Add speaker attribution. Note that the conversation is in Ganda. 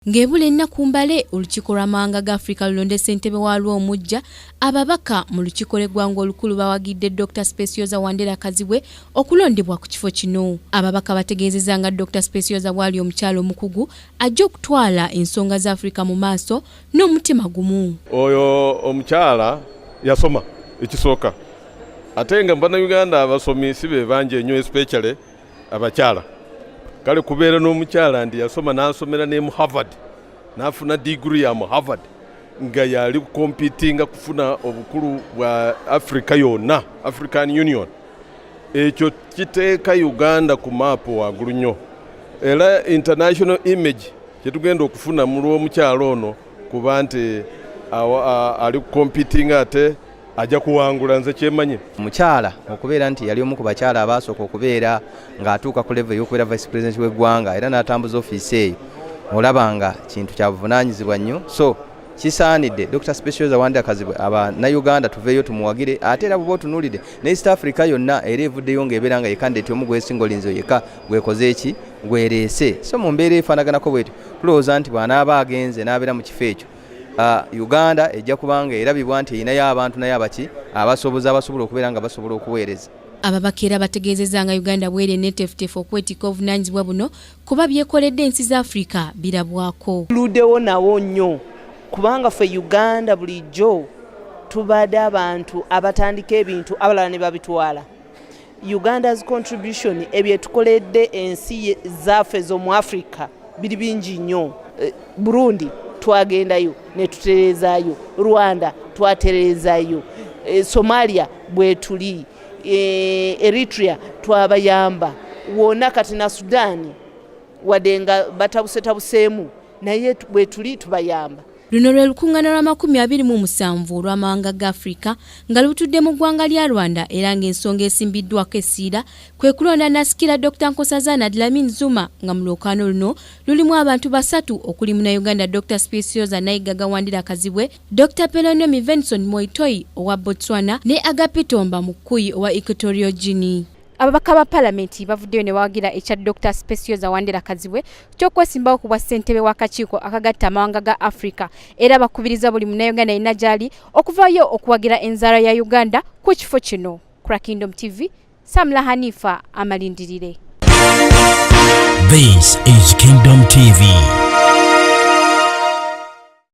Speaker 1: Ng'ebula ennaku mbale olukiiko lw'amawanga ga Afrika lulonde ssentebe waalwo omuggya, ababaka mu lukiiko lw'eggwanga olukulu bawagidde Dokita Specioza Wandera Kazibwe okulondebwa ku kifo kino. Ababaka bategeezezza nga Dokita Specioza bw'ali omukyala omukugu ajja okutwala ensonga za Afrika mu maaso n'omutima gumu.
Speaker 2: Oyo omukyala yasoma ekisooka, ate nga bannayuganda abasomi si be bangi ennyo, especially abakyala. Kale kubeera n'omukyala nti yasoma n'asomera ne mu Harvard, n'afuna degree ya mu Harvard, nga yali competinga kufuna obukulu bwa Africa yonna, African Union, ekyo kiteeka Uganda ku maapu waggulu nnyo. Era international image kyetugenda okufuna mu lw'omukyala ono, kuba nti ali competinga ate ajja kuwangula, nze kyemanyi.
Speaker 3: Omukyala okubeera nti yali omu ku bakyala abaasooka okubeera ng'atuuka ku level ey'okubeera vice president w'eggwanga era n'atambuza ofiisi eyo, olaba nga kintu kya buvunaanyizibwa nnyo. So kisaanidde Dr Specioza Wandera Kazibwe abannayuganda tuveeyo tumuwagire. Ate era bw'oba otunuulidde ne East Africa yonna era evuddeyo ng'ebeera nga ye candidate omu gwesinga olinzi yekka gwekoze eki gwereese. So mu mbeera efaanaganako bwetyo, tulowooza nti bw'anaaba agenze n'abeera mu kifo ekyo, Uganda ejja kubanga erabibwa nti erinayo abantu naye abaki abasobozi abasobola okubeera nga basobola okuweereza.
Speaker 1: Ababaka era bategeezezza nga Uganda bweri enneeteefuteefu okwetikka obuvunaanyizibwa buno, kuba byekoledde ensi za Afrika birabwako.
Speaker 4: Tuluddewo nawo nnyo, kubanga ffe Uganda bulijjo tubadde abantu abatandika ebintu, abalala ne babitwala. Uganda's contribution, ebyetukoledde ensi zaffe ez'omu Africa, biri bingi nnyo. Burundi twagendayo netutereezaayo, Rwanda twatereezaayo, Somalia bwetuli, Eritrea twabayamba wona, kati na Sudaani wadde nga batabusetabuseemu, naye bwetuli tubayamba.
Speaker 1: Luno lwe lukuŋŋaana lwa 27 olw'amawanga ga Afrika nga lutudde mu ggwanga lya Rwanda, era ng'ensonga esimbiddwako essiira kwe kulonda nasikira Dr Nkosazana Dlamini Zuma, nga mu lwokaano luno lulimu abantu basatu okuli Munnayuganda Dr Specioza Naigaga Wandira Kazibwe, Dr Pelonomi Venson Moitoi owa Botswana ne Agapito Mba Mokuy owa Equatorial Guinea. Ababaka ba palamenti bavuddeyo ne bawagira ekya Dr Specioza Wandera Kazibwe ky'okwesimbawo ku bwa ssentebe w'akakiiko akagatta amawanga ga Afrika, era bakubiriza buli munnayuganda yenna gy'ali okuvaayo okuwagira enzaala ya Uganda ku kifo kino. Kura Kingdom TV, Samla Hanifa amalindirire.
Speaker 5: This is Kingdom TV.